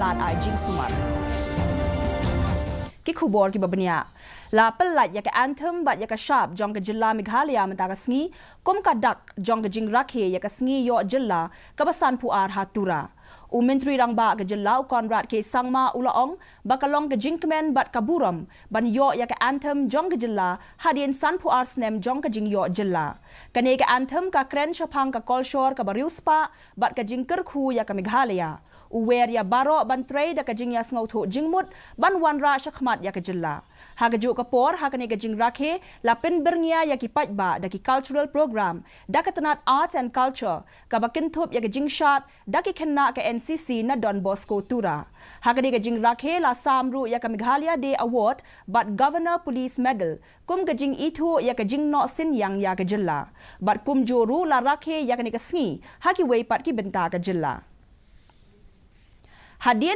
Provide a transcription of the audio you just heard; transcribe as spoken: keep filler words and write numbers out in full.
lad ai jingsumar. Ki khubor kiba bniah. La pyllait ïa ka anthem bad ïa ka shap jong ka jylla Meghalaya mynta ka sngi kum ka dak jong ka jingrakhe ïa ka sngi ïoh jylla kaba sanphew ar ha Tura. U Myntri Rangbah ka jylla u Conrad K Sangma u la ong ba ka long ka jingkmen bad ka burom ban ïoh ïa ka anthem jong ka jylla hadien sanphew ar snem jong ka jingïoh jylla. Kane ka anthem ka kren shaphang ka kolshor kaba riewspah bad ka jingkyrkhu ïa ka Meghalaya. U wer ïa baroh ban trei da ka jingïasngewthuh jingmut ban wanrah shakhmat ïa ka jylla. Ha kajuh ka por, ha kane ka jingrakhe la pynbyrngia ïa ki paidbah da ki cultural program da ka tnat Arts and Culture kaba kynthup ïa ka jingshad da ki khynnah ka N C C na Don Bosco Tura. Ha kane ka jingrakhe la sam ruh ïa ka Meghalaya Day Award bad Governor Police Medal kum ka jingithuh ïa ka jingnoh synñiang ïa ka jylla. Bad kumjuh ruh la rakhe ïa kane ka sngi ha kiwei pat ki bynta ka jylla. Hadien